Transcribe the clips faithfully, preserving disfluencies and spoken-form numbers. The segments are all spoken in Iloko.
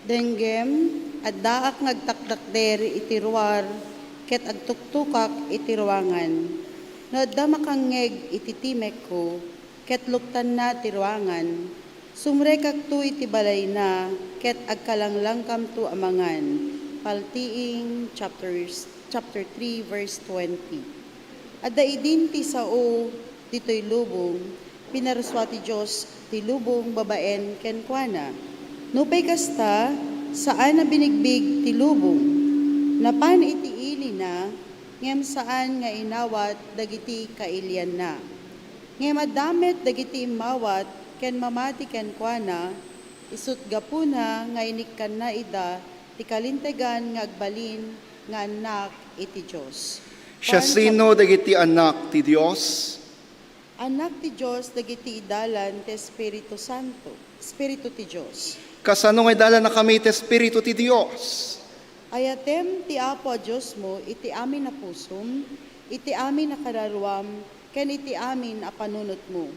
Denggem, addaak nga agtakdakder iti ruar ket agtuktokak iti ruangan. No adda makangngeg iti timekko ket luktanna ti ruangan, sumrekakto iti balayna ket agkalanglangkamto a mangan. Paltiing chapters, chapter three, verse twenty. Adda idin ti sao ditoy lubong, pinarsua ti Dios ti lubong babaen kenkuana. Nupay kasta, saan a binigbig ti lubong. Napan iti ilina, ngem saan nga inawat dagiti kailianna. Ngem adda met dagiti immawat ken mamati kenkuana, isut' gapuna nga inikkanna ida ti kalintegan nga agbalin nga annak iti Dios. Siasino dagiti annak ti Dios? Annak ti Dios dagiti idalan ti Espiritu Santo, Espiritu ti Dios. Kasano nga idalannakami ti Espiritu ti Dios? Ayatem ti Apo a Diosmo iti amin a pusom, iti amin a kararuam, ken iti amin a panunotmo.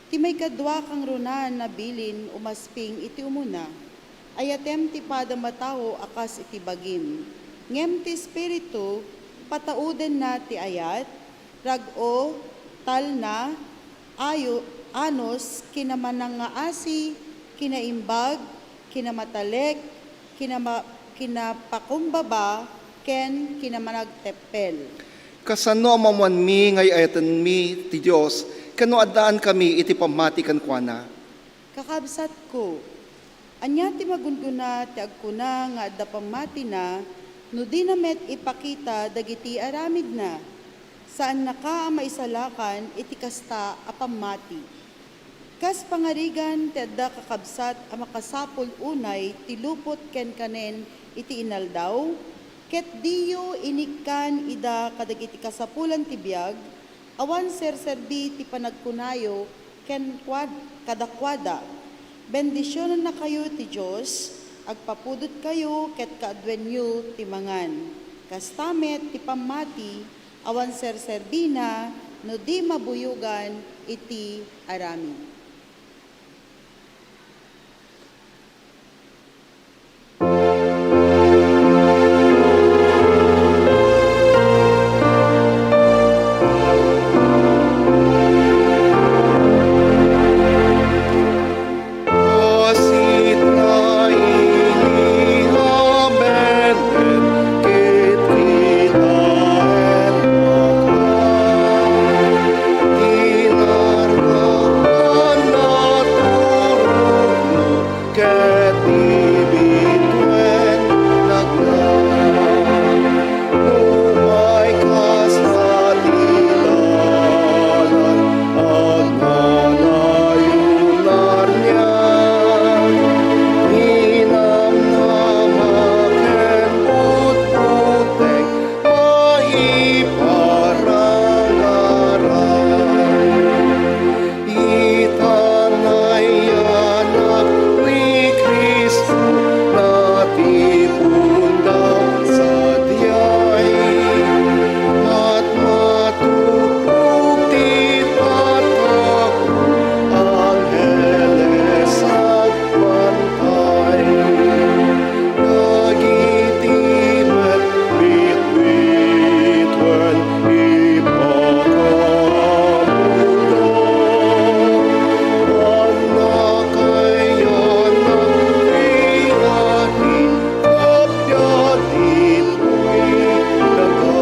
Ti maikadua kangrunaan a bilin umasping iti umuna. Ayatem ti padam a tao a kas iti bagim. Ngem ti Espiritu, pataudenna ti ayat, rag-o, talna, ayo, anus, kinamanangngaasi, kinaimbag, kinamatalek, kinama-, kinapakumbaba, ken kinamanagteppel. Kasano a maammoanmi nga ay-ayatenmi ti Dios ken no addaankami iti pammati kenkuana? Kakabsatko, ania ti magunggona ti agkuna nga adda pammatina no dina met ipakita dagiti aramidna? Saannaka a maisalakan iti kasta a pammati. Kas pangarigan ti adda kakabsat a makasapul unay ti lupot ken kanen iti inaldaw, ket diyo inikkan ida kadagiti kasapulan ti biag, awan serserbi ti panagkunayo ken kuad-, kadakuada, "Bendisionannakayo ti Dios, agpapudotkayo ket kaaduenyo ti mangan." Kasta met ti pammati, awan serserbina no di mabuyogan iti aramid. Ket ti bituen nagna. Umay kasta ti dalan, agnanayon arnia. Inamnama ken butbutek, maiparangaran. Ita nayanak ni Cristo, natipunda sadiay. Matmatuktok ti tattao, angheles agbantay. Dagiti met bitbituen ipakaammoda, annakayanak ti ati, kappia ditoy daga.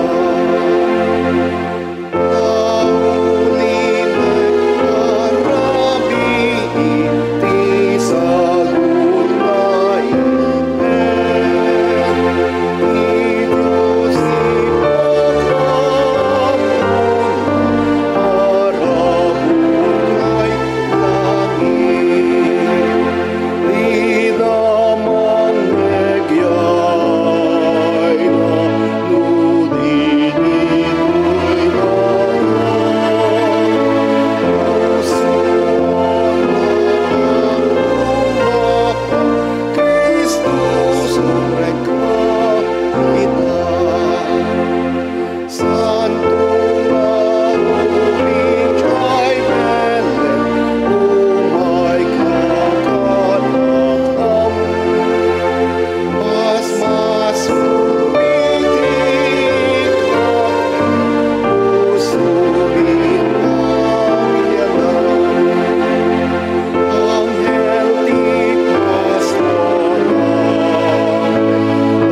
Dida mangngeg yayna no di ditoy daga. Pusoanna a kumapa, Cristo, surek ita. Santo nga umidiay Belen, umayka kadakami. Masmasu iti kapen, pusomi agyanan. Anghel ti pastoran,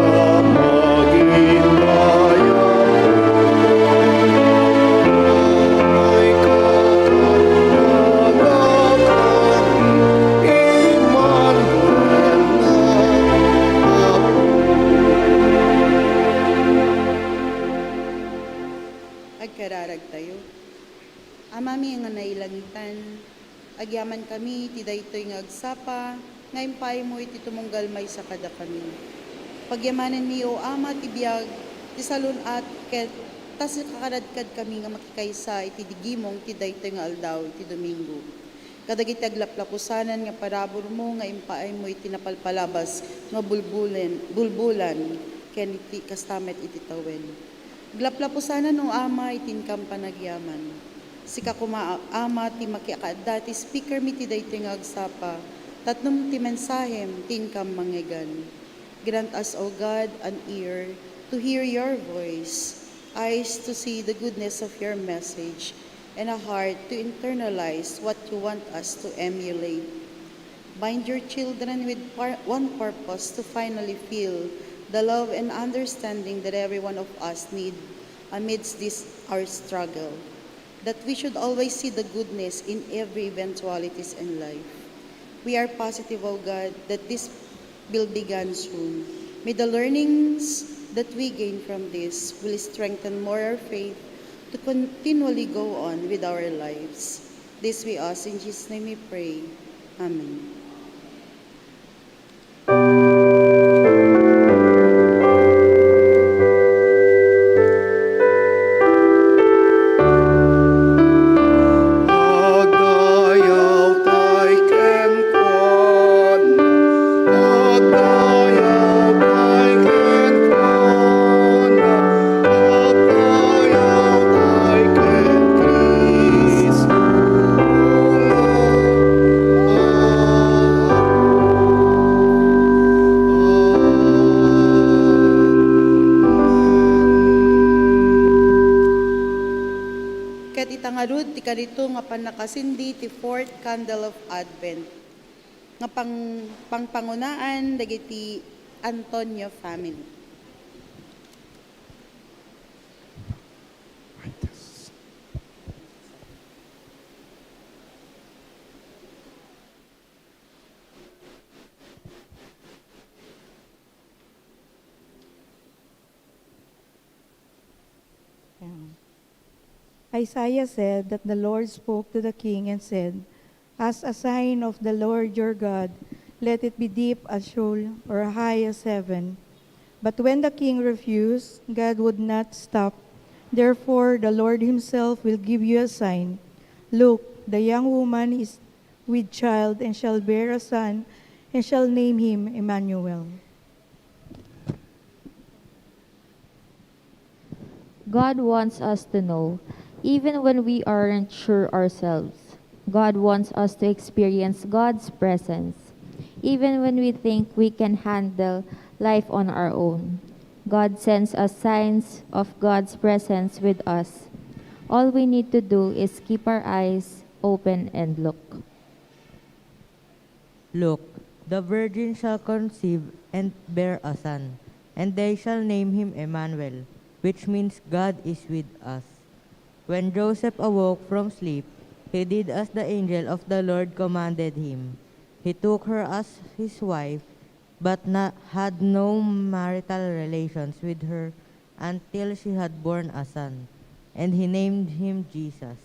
damagitayam. Ay kakanyan a kami, Emmanuel nga Apo. Agkararagtayo. Amami nga nailangitan, agyamankami iti daytoy nga agsapa nga impaaymo iti tumunggal maysa kadakami. Pagyamanenmi, O Ama, ti biag, ti salun-at, ket ta sikaradkadkami nga makikaysa iti gimong ti daytoy nga aldaw iti Domingo. Kadagiti aglaplapusanan nga paraburmo nga impaaymo iti napalpalabas nga bulbulen-, bulbulan ken iti kasta met iti tawen. Aglaplapusanan, O Ama, iti inkam panagyaman. Sika koma, Ama, ti makiakaadda ti speakermi ti daytoy nga agsapa, tapno ti mensahem ti inkam mangngegan. Grant us, O God, an ear to hear your voice, eyes to see the goodness of your message, and a heart to internalize what you want us to emulate. Bind your children with par-, one purpose: to finally feel the love and understanding that every one of us need amidst this our struggle. That we should always see the goodness in every eventualities in life. We are positive, O God, that this will begin soon. May the learnings that we gain from this will strengthen more our faith to continually go on with our lives. This we ask in Jesus' name we pray. Amen. Agdayawtay kenkuana, agdayawtay kenkuana, daytoy nga pannakasindi ti fourth candle of Advent nga pang-, pangpangunaan dagiti Antonio family. Yeah. Isaiah said that the Lord spoke to the king and said, "As a sign of the Lord your God, let it be deep as Sheol or high as heaven." But when the king refused, God would not stop. "Therefore, the Lord himself will give you a sign. Look, the young woman is with child and shall bear a son, and shall name him Emmanuel." God wants us to know, even when we aren't sure ourselves. God wants us to experience God's presence, even when we think we can handle life on our own. God sends us signs of God's presence with us. All we need to do is keep our eyes open and look. Look, the virgin shall conceive and bear a son, and they shall name him Emmanuel, which means God is with us. When Joseph awoke from sleep, he did as the angel of the Lord commanded him. He took her as his wife, but na-, had no marital relations with her until she had borne a son, and he named him Jesus.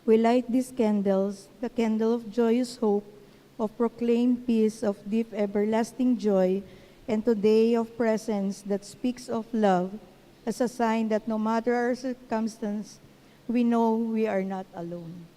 We light these candles, the candle of joyous hope, of proclaimed peace, of deep everlasting joy, and today of presence that speaks of love, as a sign that no matter our circumstance, we know we are not alone.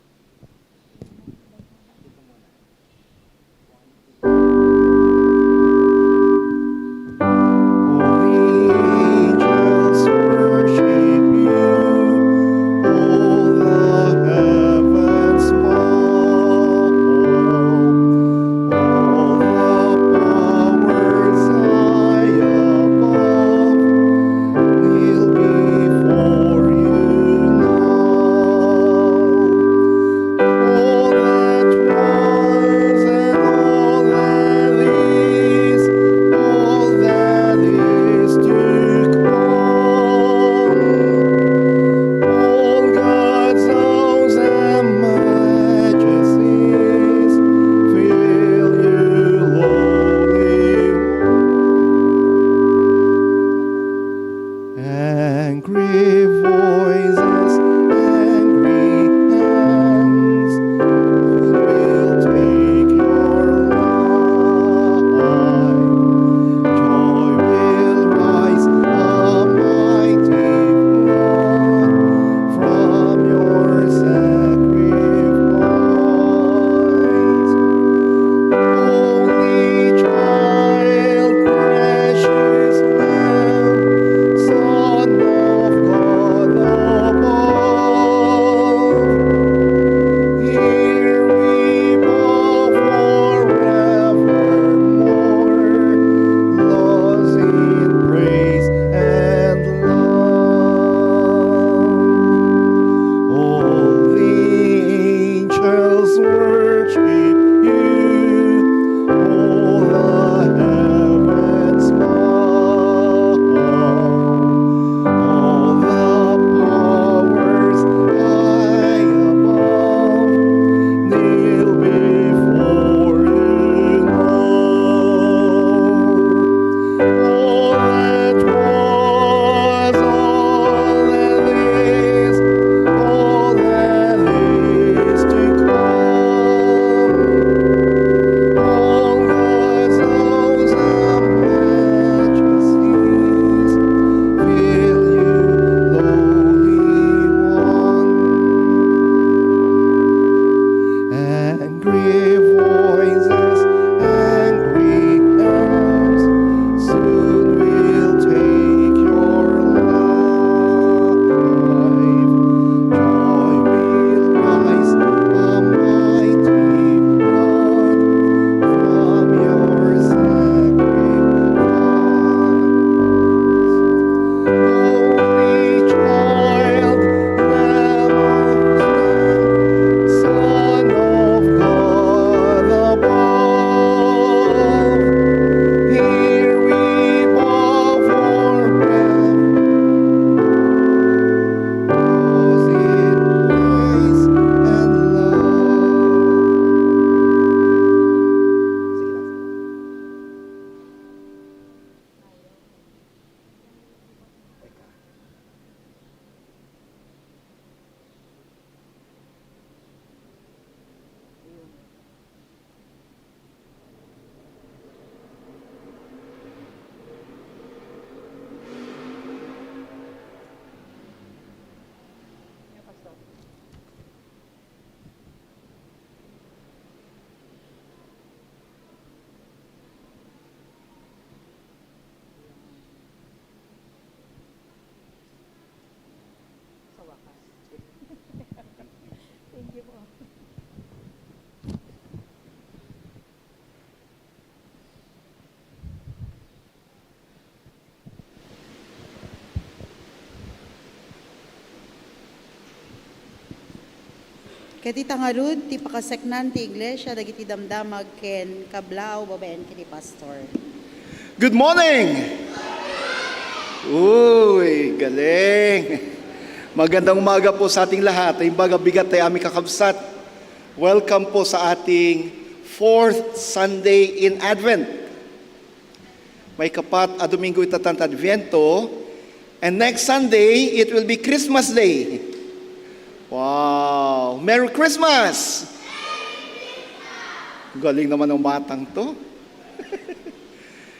Ket ita ngarud ti pakaseknan ti iglesia dagiti damdamag ken kablaaw babaen ken ni Pastor. Good morning! Uy, galing! Magandang umaga po sa ating lahat. Ay, baga bigat tayo, aming kakabsat. Welcome po sa ating fourth Sunday in Advent. May kapat a Domingo ita ta Adviento. And next Sunday, it will be Christmas Day. Wow! Merry Christmas! Galing naman ng batang to.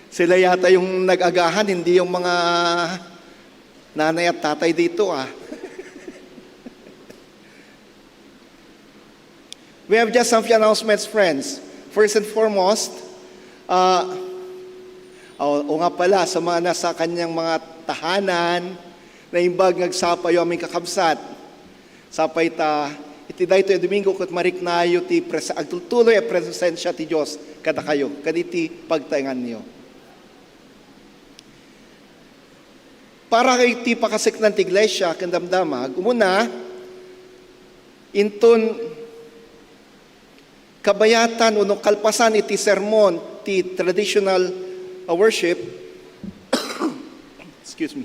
Sila yata yung nag-agahan, hindi yung mga nanay at tatay dito, ah. We have just some few announcements, friends. First and foremost, uh, o, o nga pala, sa mga nasa kanyang mga tahanan, naimbag nga agsapayo, aming kakabsat. Sapay ta, iti daytoy a Domingo, ket mariknayo ti pres-, agtultuloy a presensya ti Dios kadakayo, kaditi pagtaenganyo. Para iti pakaseknan ti iglesia ken damdamag, umuna, inton kabayatan wenno kalpasan iti sermon ti traditional, uh, worship, excuse me,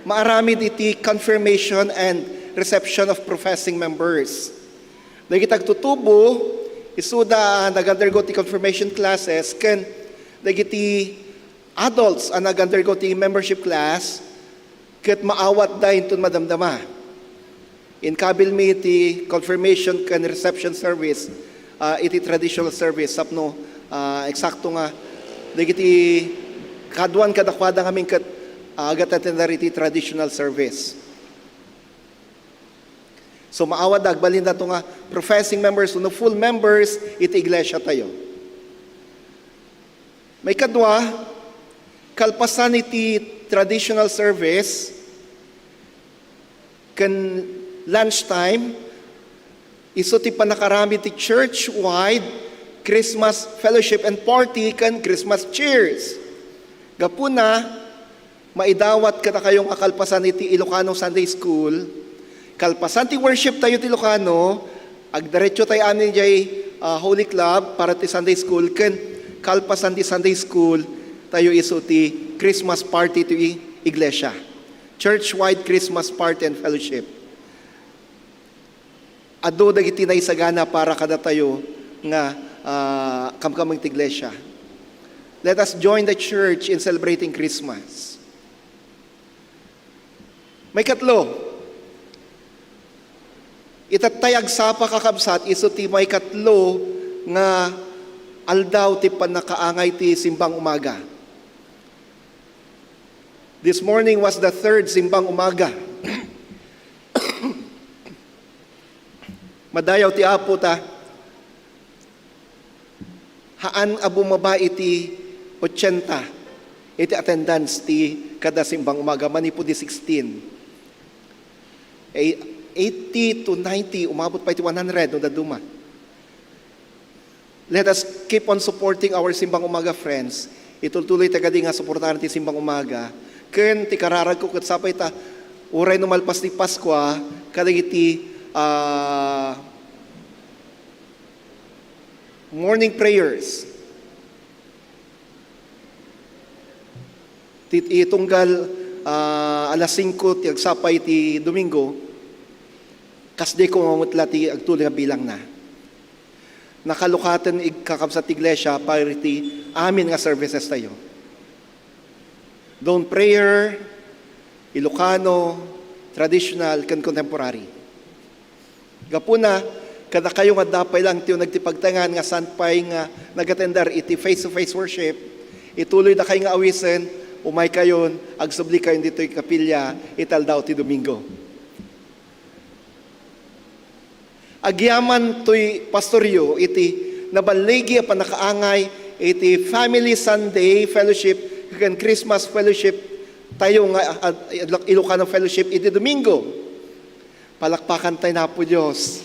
maaramid iti confirmation and reception of professing members. Dagiti agtutubo, isuda a nag-undergo ti confirmation classes, ken dagiti adults a nag-undergo ti membership class, ket maawatda inton madamdama. Inkabilmi ti confirmation ken reception service, ah, iti traditional service, tapno, ah, eksakto nga dagiti kaduan kadakuada ngamin ket, ah, agatendar iti traditional service. So, maawatda, agbalinda to nga professing members wenno full members iti iglesia tayo. Maikadua, kalpasan iti traditional service ken lunchtime, isu ti pannakaramid ti church-wide Christmas fellowship and party ken Christmas cheers. Gapuna, maidawat kadakayo nga kalpasan iti Ilocano Sunday School, kalpasan ti worship tayo ti Ilocano, agdiretso tayo amin jay, ah, Holy Club para ti Sunday School, ken kalpasan ti Sunday School tayo isu ti Christmas party ti iglesia. Church-wide Christmas party and fellowship. Adu dagiti naisagana para kadatayo nga, ah, kamkameng ti iglesia. Let us join the church in celebrating Christmas. Maikatlo, itattay agsapa, kakabsat, isu ti maikatlo nga aldaw ti pannakaangay ti simbang umaga. This morning was the third simbang umaga. Madayaw ti Apo ta haan a bumaba iti ochenta iti attendance ti kada simbang umaga manipud di sixteen. Ay, eighty to ninety, umabot pa iti one hundred no dadduma. Let us keep on supporting our simbang umaga friends. Itultuloy ta kadi nga suportaran ti simbang umaga. Ken ti kararagko ket sapay ta uray no malpas ti Paskua, kadagiti, ah, morning prayers. Ti, itunggal, ah, alas singko ti agsapa iti Domingo, kasdi ko nga met la ti agtuloy nga bilangna. Nakalukaten, ig-, kakabsat ti iglesia, para iti amin nga services tayo. Dawn prayer, Ilocano, traditional, ken contemporary. Gapuna, kadakayo nga adda pay laeng ti uneg ti pagtaengan nga saan pay nga nag-attendar iti face-to-face worship, ituloydakayo nga awisen, umaykayon, agsublikayon ditoy kapilya iti aldaw ti Domingo. Agyaman toy pastoryo iti naballigi a pannakaangay iti Family Sunday Fellowship ken Christmas Fellowship tayo nga, ah, Ilocano Fellowship iti Domingo. Palakpakan tayo na po, Diyos.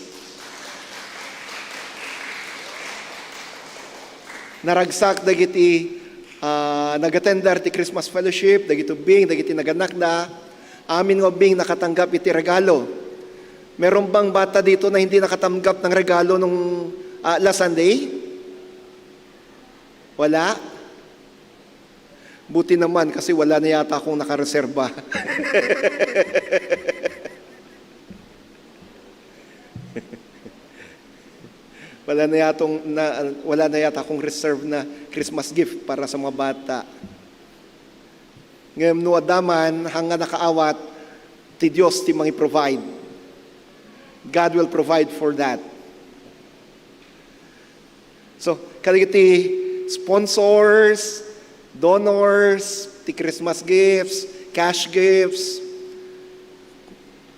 Naragsak dagiti, ah, nag-attendar ti Christmas Fellowship, dagiti ubbing, dagiti naganakda, amin nga ubbing nakatanggap iti regalo. Meron bang bata dito na hindi nakatanggap ng regalo nung, ah, last Sunday? Wala? Buti naman kasi wala na yata akong nakareserba. Wala na yatong na, wala na yata akong reserve na Christmas gift para sa mga bata. Ngem no adda man, hangga nakaawat, ti Dios ti mangi-provide. God will provide for that. So, kadagiti sponsors, donors, ti Christmas gifts, cash gifts,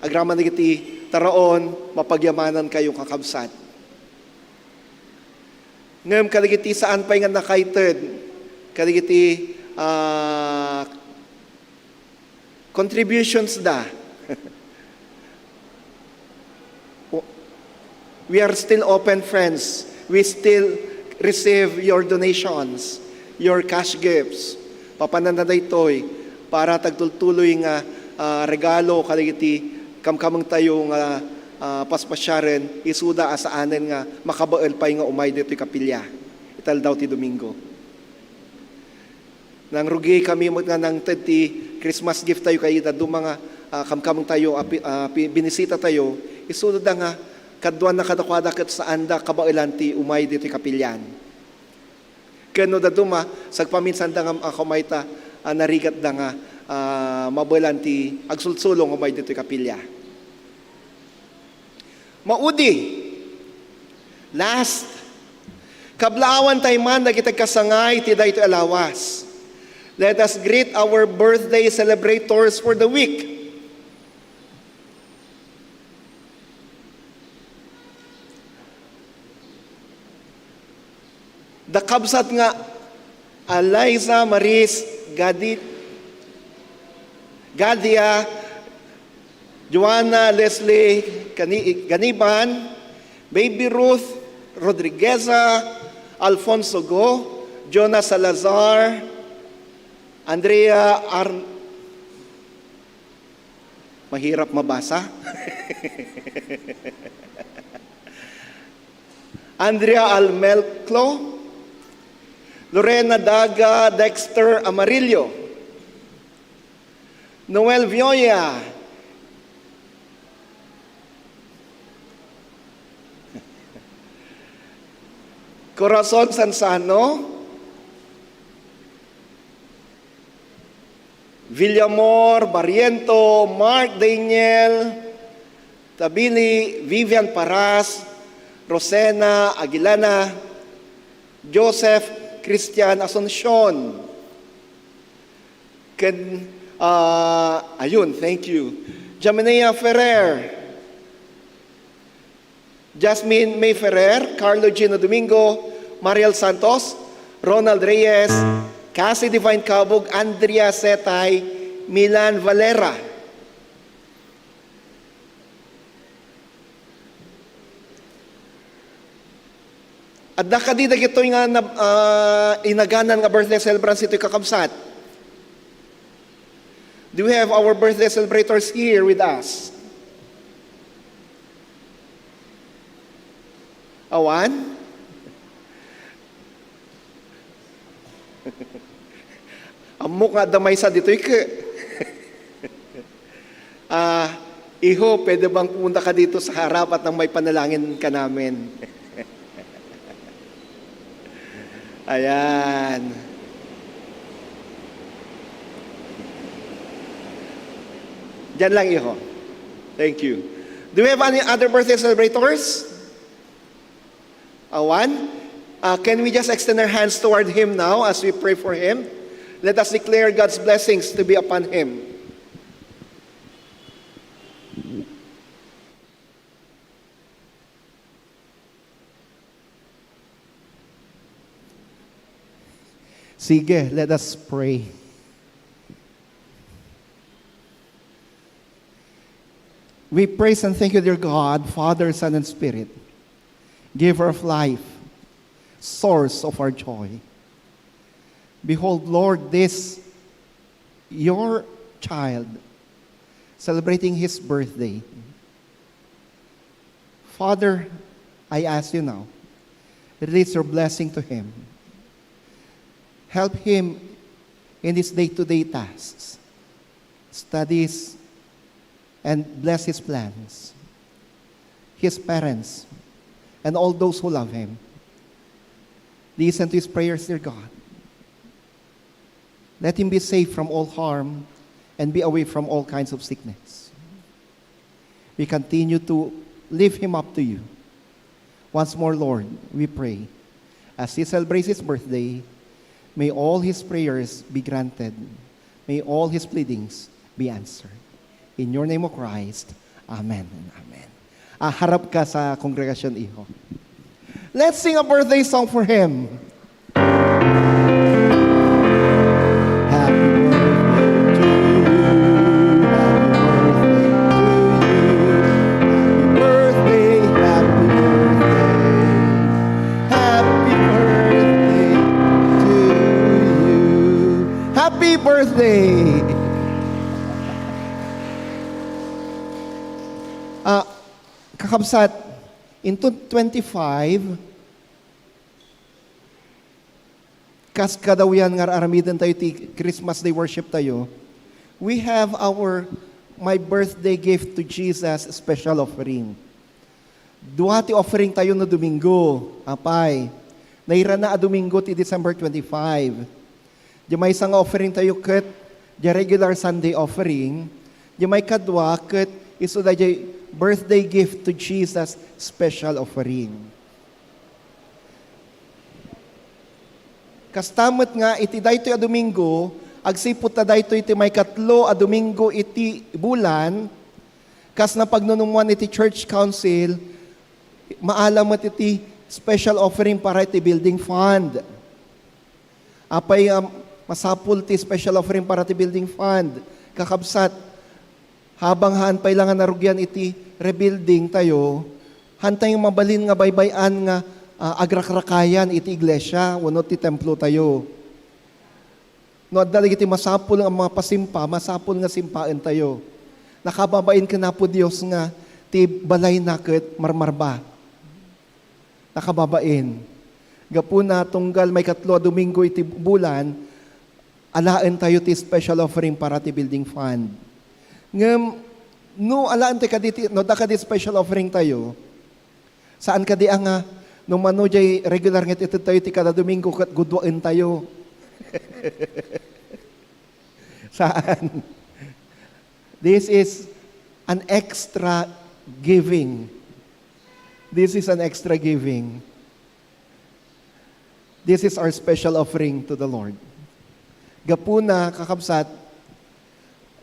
agraman dagiti taraon, mapagyamanankayo, kakabsat. Ngem kadagiti saan pay nga nakaited, kadagiti, ah, contributions da. We are still open, friends. We still receive your donations, your cash gifts. Papananna daytoy para tagtultuloy nga, ah, regalo kadagiti kamkameng tayo nga, ah, paspasiaren, isuda a saanen nga makabael pay nga umay ditoy kapilya ita aldaw ti Domingo. Nangrugi kami met nga nangted ti Christmas gift tayo kay ita duma nga, ah, kamkameng tayo, a pi-, a pi-, binisita tayo, isuda nga kaduana kadakuada ket saanda kabaelan ti umay ditoy kapilian. Ken no dadduma, sagpaminsanda nga, ah, kumayta, ah, narigatda nga, ah, mabaelan ti agsulsulo nga umay ditoy kapilia. Maudi. Last. Kablaawan tay man dagiti agkasangay ti daytoy a lawas. Let us greet our birthday celebrators for the week. Da kabsat nga Eliza Maris Gadi-, Gadia, Joanna Leslie Gani-, Ganiban, Baby Ruth Rodrigueza, Alfonso Go, Jonas Salazar, Andrea Ar-, mahirap mabasa. Andrea Almelclo, Lorena Daga, Dexter Amarillo, Noel Vioya, Corazon Sansano, Villamor Barriento, Mark Daniel Tabili, Vivian Paras, Rosena Aguilana, Joseph Christian Asuncion, ken, ah, ayun, thank you. Jamenea Ferrer, Jasmine May Ferrer, Carlo Gino Domingo, Mariel Santos, Ronald Reyes, Cassie Divine Cabog, Andrea Setay, Milan Valera. Adda kadi dagitoy nga nab-, ah, inaganan nga birthday celebrants itoy, kakabsat? Do we have our birthday celebrators here with us? Awan? Ammok nga adda maysa ditoy, ke. Ah, iho, pwede bang pumunta ka dito sa harap at nang may panalangin ka namin? Ayan. Diyan lang, iho. Thank you. Do we have any other birthday celebrators? Awan? Uh, can we just extend our hands toward him now as we pray for him? Let us declare God's blessings to be upon him. Sige, let us pray. We praise and thank you, dear God, Father, Son, and Spirit, giver of life, source of our joy. Behold, Lord, this your child celebrating his birthday. Father, I ask you now, release your blessing to him. Help him in his day-to-day tasks, studies, and bless his plans, his parents, and all those who love him. Listen to his prayers, dear God. Let him be safe from all harm and be away from all kinds of sickness. We continue to lift him up to you. Once more, Lord, we pray, as he celebrates his birthday, may all his prayers be granted. May all his pleadings be answered. In your name, O Christ, amen and amen. Ah, harap ka sa kongregasyon, iho. Let's sing a birthday song for him. Happy birthday to you. Happy birthday to you. Happy birthday, happy birthday. Happy birthday to you. Happy birthday. Ah, kakabsat, in twenty twenty-five, kas kadawian nga ar-aramiden tayo ti Christmas Day worship tayo, we have our My Birthday Gift to Jesus special offering. Dua ti offering tayo no Domingo, apay. Nairana a Domingo ti December twenty-five. Di maysa nga offering tayo ket di regular Sunday offering. Di maikadua ket isu daydiay birthday gift to Jesus special offering. Kasta met nga iti daytoy a Domingo, agsipud ta daytoy ti maikatlo a Domingo iti bulan, kas napagnunummoan iti Church Council, maala met iti special offering para iti building fund. Apay nga masapul ti special offering para ti building fund, kakabsat? Habang haan pay la nga narugian iti rebuilding tayo, haan tayo mabalin nga baybay-an nga, ah, agrakrakayan iti iglesia wenno ti templo tayo. No adda dagiti masapul nga mga pasimpa, masapul nga simpaen tayo. Nakababain ken Apo Dios nga ti balayna ket marmarba. Nakababain. Gapuna, tunggal maikatlo a Domingo iti bulan, alaen tayo ti special offering para ti building fund. Ngem, no alaen tayo kadi ti, no adda kadi special offering tayo, saan kadi a nga, no mano jay regular nga ited tayo ti kada Domingo ket guduaen tayo. Saan? This is an extra giving. This is an extra giving. This is our special offering to the Lord. Gapuna, kakabsat,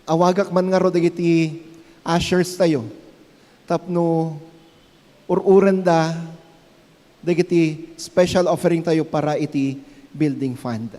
awagak man ngarud dagiti ushers tayo tapno ur-urenda dagiti special offering tayo para iti building fund.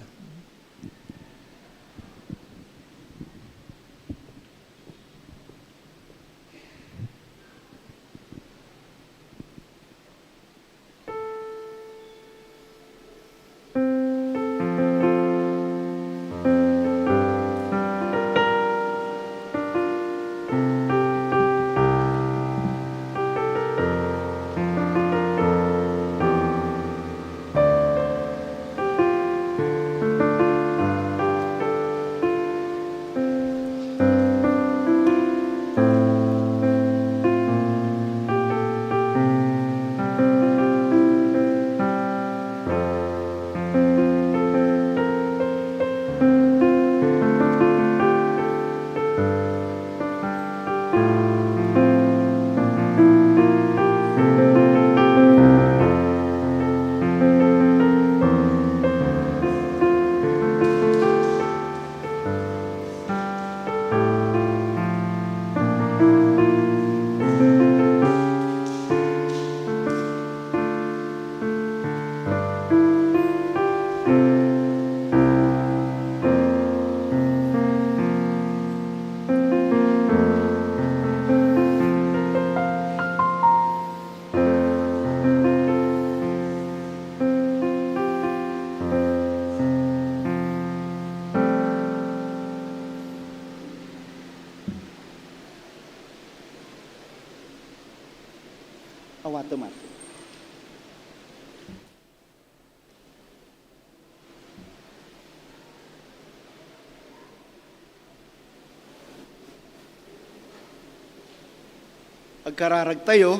Awatem, Ate. Agkararagtayo.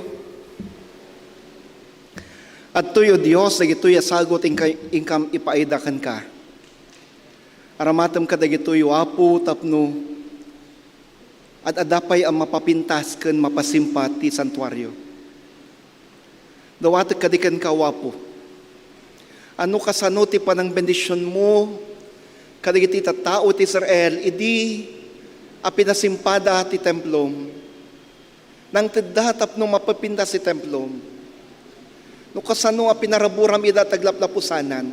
Adtoy, O Dios, dagitoy a sagut inka-, inkam ipaayda kenka. Aramatem kadagitoy, O Apo, tapno ad-adda pay a mapapintas ken mapasimpa ti santuario. Dawatek kadi kenka, O Apo, a no kasano ti panangbendisionmo kadagiti tattao ti Israel idi a pinasimpada ti templom. Nangtedda tapno mapapintas ti templom. No kasano a pinaraburam ida ti aglaplapusanan,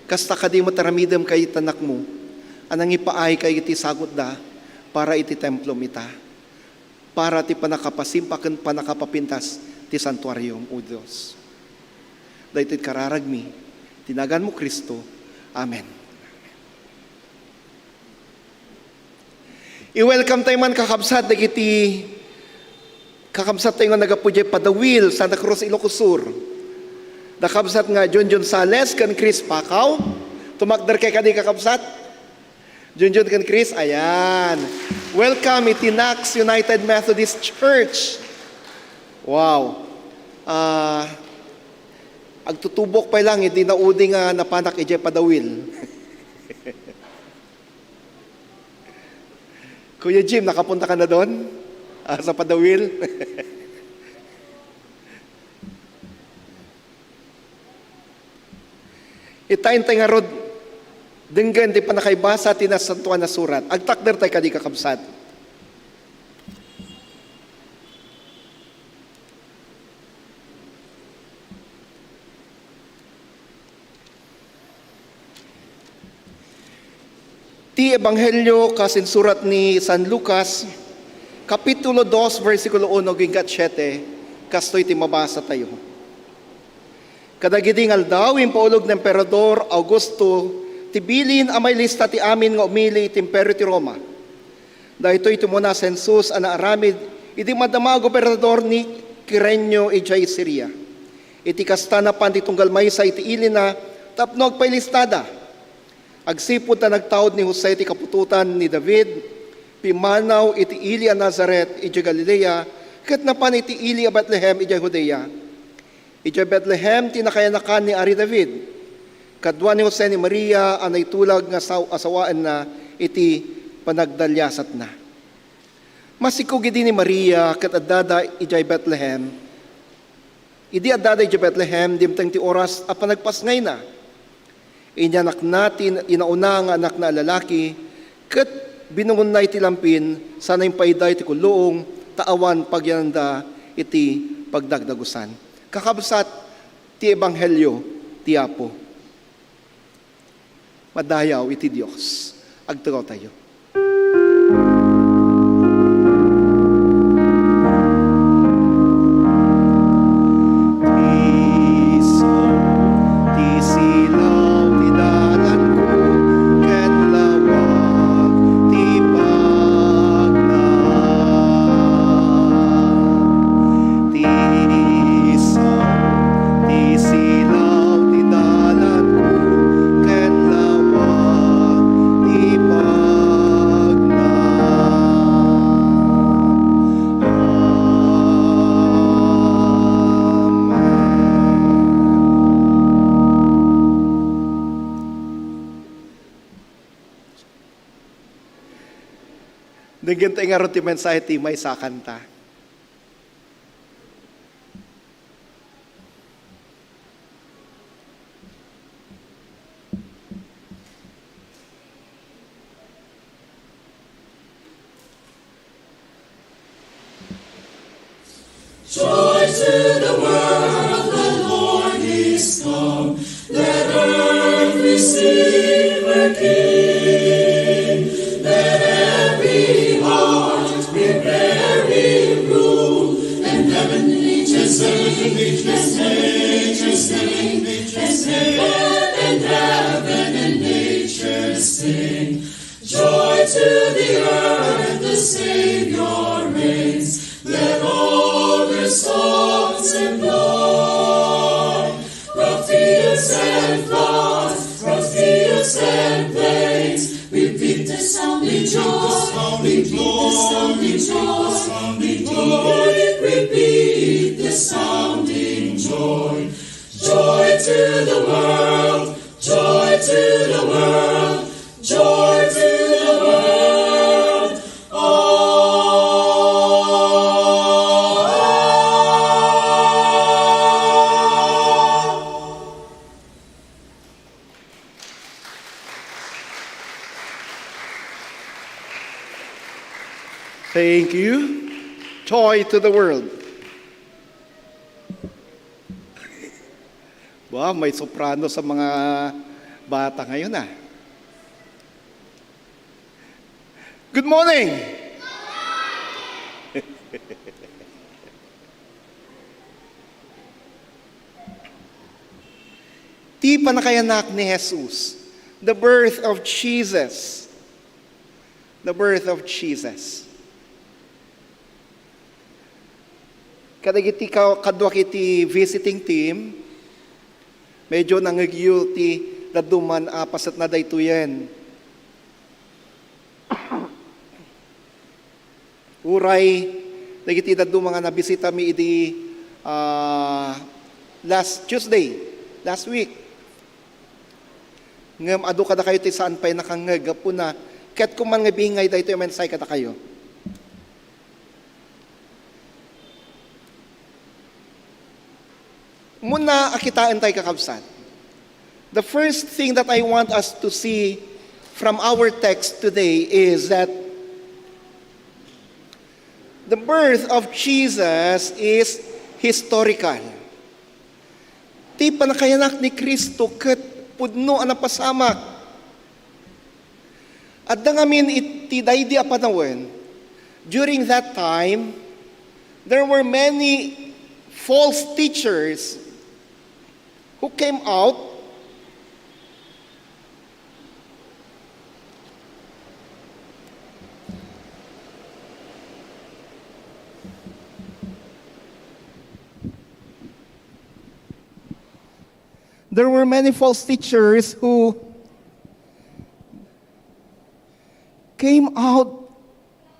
kasta kadi met aramidem kadagiti anakmo a nangipaay kadagiti sagutda para iti templom ita, para ti pannakapasimpa ken pannakapapintas ti santuariom, O Dios. Daytoy kararagmi, ti naganmo, Cristo. Amen. I-welcome tayo man, kakabsat, dagiti kakabsat tayo nga naggapu idiay Padawil, Santa Cruz, Ilocos Sur. Da kabsat nga Junjun Sales ken Chris Pakaw. Tumakder kay kadi, kakabsat. Junjun ken Chris, ayan. Welcome iti Knox United Methodist Church. Wow. Ah, agtutubok pay lang, idi naudi nga napanak idiay Padawil. Kuya Jim, nakapunta ka na doon? Ah, sa Padawil? Ita intay ngarud, denggen ti pannakaibasa ti Nasantoan a Surat. Agtakder tay kadi, kakabsat. Ti Ebanghelio kas insurat ni San Lucas, Kapitulo dos, bersikulo uno agingga siete, kastoy ti mabasa tayo. Kadagidi nga aldaw, impaulog ni Emperador Augusto ti bilin a mailista ti amin nga umili iti Imperio ti Roma. Daytoy ti umuna a sensus a naaramid idi madama a gobernador ni Kirenio idiay Siria. Iti kasta, napan ti tunggal maysa iti ilina tapno agpailistada. Agsipud ta nagtaud ni Jose ti kaputotan ni David, pimmanaw iti ili a Nazaret idiay Galilea, ket napan iti ili a Betlehem idiay Judea. Idiay Betlehem ti nakayanakan ni Ari David. Kadua ni Jose ni Maria a naitulag nga saw-, asawaenna iti panagdaliasatna. Masikog idi ni Maria ket addada idiay Betlehem. Idi addada idiay Betlehem, dimteng ti oras a panagpasngayna. Inyanakna ti inauna nga anakna a lalaki, ket binungonna iti lampin, sana impaiday ti kulluong, ta awan pagyananda iti pagdagdagusan. Kakabsat, ti Ebanghelio ti Apo. Madayaw iti Dios. Agtugawtayo. Isu ti silaw ti dalanko, ket lawag ti pagna. Ti isu ti silaw ti dalanko, ket lawag ti pagna. Amen. Denggen tayo ngarud ti mensahe ti maysa a kanta. Joy to the world, the Lord is come. Let earth receive her King. Let every heart prepare him room. And heaven rejoice, and nature sing, nature sing, nature sing. Earth and heaven and nature sing. Joy to the earth, the Savior reigns. Let all their songs Joy, repeat the sounding joy. Repeat the sounding joy. Joy to the world, joy to the world, joy to the world. Oh. Thank you. Joy to the world. Wow, may soprano sa mga bata ngayon, ah. Good morning! Ti panakayanak ni Jesus, the birth of Jesus. The birth of Jesus. Kadagiti ka-, kaduak iti visiting team, medyo nangngegyo ti dadduma a paset na daytoyen. Uray dagiti dadduma nga nabisitami idi, ah, last Tuesday, last week. Ngem adu kadakayo ti saan pay nakangngeg, gapuna ket koma nga bingay daytoy a mensahe kadakayo. Muna a kitaen tayo, kakabsat. The first thing that I want us to see from our text today is that the birth of Jesus is historical. Ti panakayanak ni Cristo ket pudno a napasamak. Adda ngamin iti daydi a panawen, during that time, there were many false teachers who came out. There were many false teachers who came out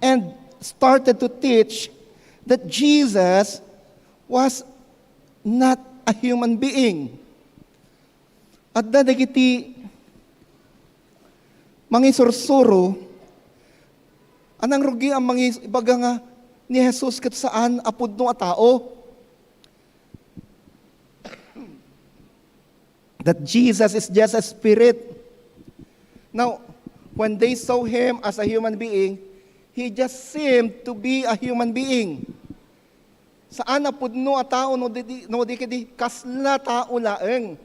and started to teach that Jesus was not a human being. Adda dagiti mangisursuro a nangrugi a mangibaga nga ni Jesus ket saan a pudno a tao. That Jesus is just a spirit. Now, when they saw him as a human being, he just seemed to be a human being. Saan a pudno a tao no di, no di kadi kasla tao laeng.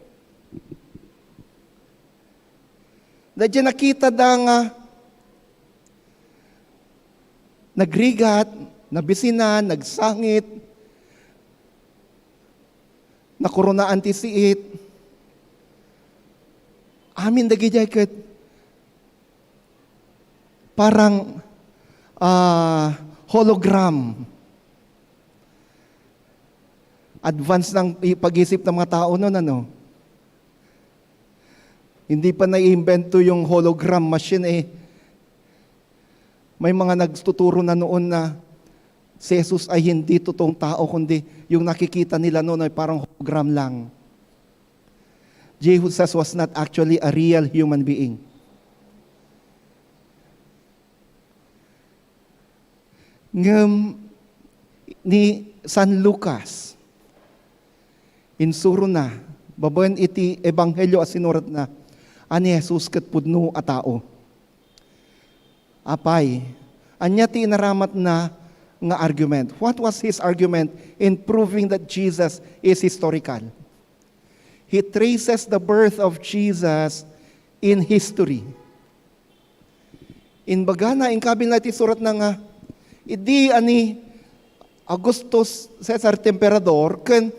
Daydiay nakitada nga nagrigat, nabisinan, nagsangit, nakoronaan ti siit. Amin dagidiay ket parang, ah, hologram. Advance ng i-, pag-isip ng mga tao noon, ano? Hindi pa naiimbento yung hologram machine, eh. May mga nagtuturo na noon na si Jesus ay hindi totoong tao, kundi yung nakikita nila noon ay parang hologram lang. Jesus was not actually a real human being. Ngem ni San Lucas, insurona, babaen iti ebanghelio a sinuratna, a ni Jesus ket pudno a tao. Apay, ania ti inaramatna nga argument? What was his argument in proving that Jesus is historical? He traces the birth of Jesus in history. Imbagana, inkabilna iti suratna nga, idi a ni Augustus Caesar ti emperador, ken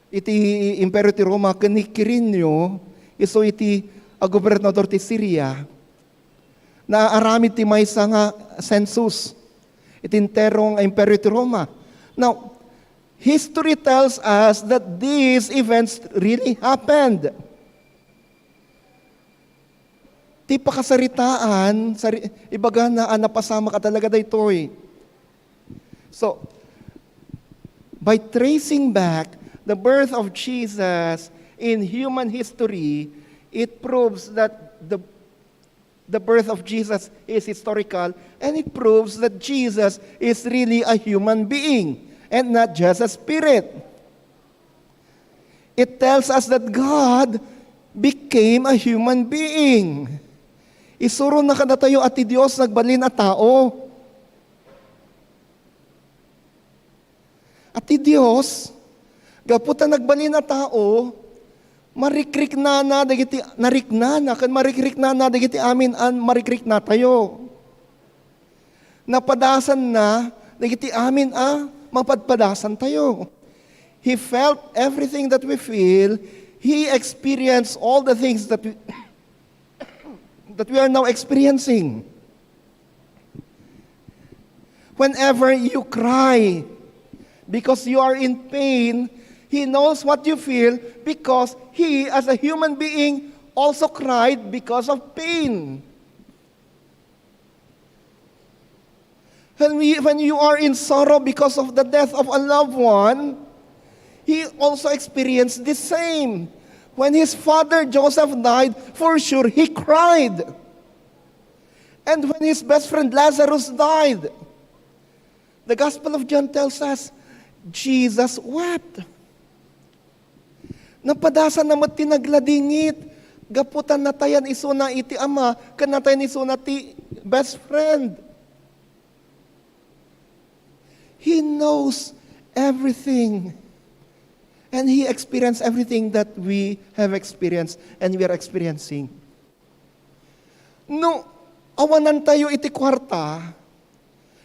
iti Imperio ti Roma, ken ni Quirinio, isu iti a gobernador ti Syria, naaramid ti maysa nga census iti entero nga Imperio ti Roma. Now, history tells us that these events really happened. ti pakasaritaan, sari-, ibagana a napasamak a talaga daytoy. So, by tracing back the birth of Jesus in human history, it proves that the, the birth of Jesus is historical, and it proves that Jesus is really a human being and not just a spirit. It tells us that God became a human being. Isuro na kadatayo a ti Dios nagbalin a tao. A ti Dios, gapu ta nagbalin a tao, marikriknana dagiti, nariknana ken marikriknana dagiti amin a marikriknatayo. Napadasanna dagiti amin a mapadpadasantayo. He felt everything that we feel. He experienced all the things that we, that we are now experiencing. Whenever you cry because you are in pain, He knows what you feel because He, as a human being, also cried because of pain. When, we, when you are in sorrow because of the death of a loved one, He also experienced the same. When his father Joseph died, for sure he cried. And when his best friend Lazarus died, the Gospel of John tells us, Jesus wept. Napadasanna met ti nagladingit, gapu ta natayan isuna iti ama, ken natayan isuna ti best friend. He knows everything. And He experienced everything that we have experienced and we are experiencing. No awanantayo iti kuarta,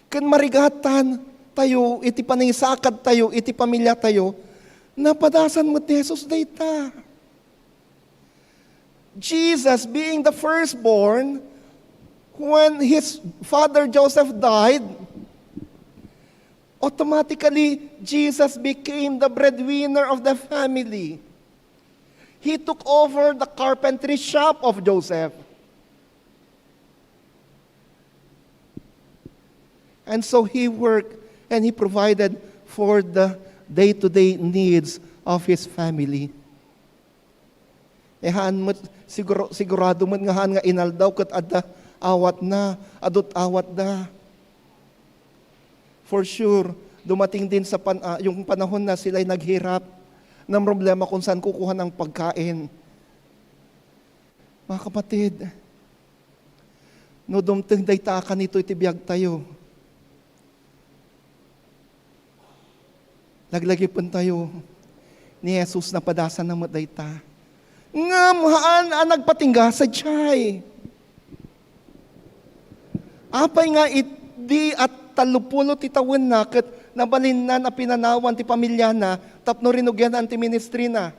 ken marigatantayo iti panangisakadtayo iti pamilyatayo, napadasan met ni Jesus dayta. Jesus, being the firstborn, when his father Joseph died, automatically, Jesus became the breadwinner of the family. He took over the carpentry shop of Joseph. And so he worked and he provided for the day-to-day needs of his family. Eh, haan met, siguro, sigurado met nga haan nga inaldaw ket adda awatna, adut awatda. For sure, dumating din sa pan-, ah, yung panahon na sila'y naghirap, namroblema kung saan kukuha ng pagkain. Mga kapatid, no dumteng dayta a kanito iti biagtayo, laglagipentayo ni Jesus, napadasanna met dayta. Ngem haan a nagpatingga sadiay. Apay nga idi a tallopulo ti tawenna ket nabalinnan a pinanawan ti pamilyana tapno rinugian ti ministrina?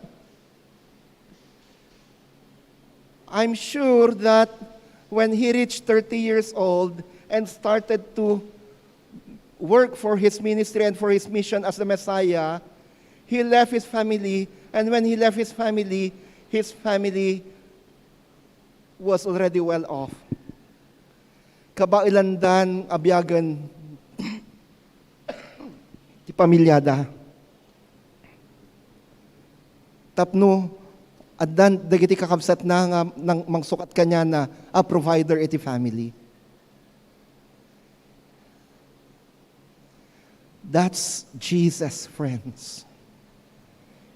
I'm sure that when he reached thirty years old and started to work for his ministry and for his mission as the Messiah, he left his family, and when he left his family, his family was already well off. Kabaelandan a biagen ti pamilyada. Tapno addan dagiti kakabsatna nga nang-, mangsukat kaniana a provider iti family. That's Jesus, friends.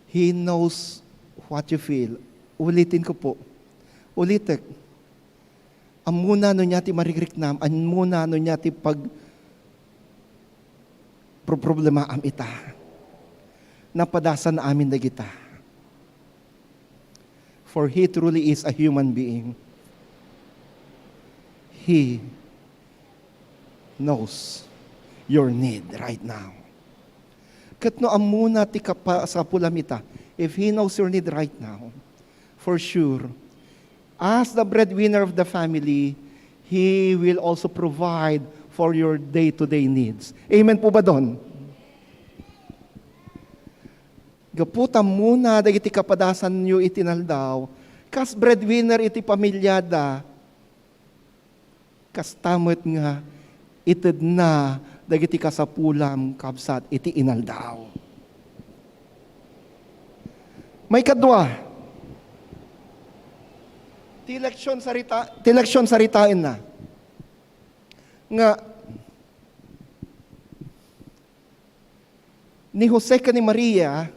He knows what you feel. Ulitin ko po. Ulitek. Ammona no ania ti marikriknam, ammona no ania ti pag-, problemaam ita. Napadasan amin dagita. For he truly is a human being. He knows your need right now. Ket no ammona ti kapasapulam ita, if he knows your need right now, for sure, as the breadwinner of the family, he will also provide for your day-to-day needs. Amen po ba don? Gapu ta ammona dagiti kapadasanyo iti naldaw, kas breadwinner iti pamilyada, Kasta met nga itedna dagiti kasapulam, kabsat, iti inaldaw. Maikadua, ti leksion sarita, ti leksion saritaenna nga ni Jose ken ni Maria,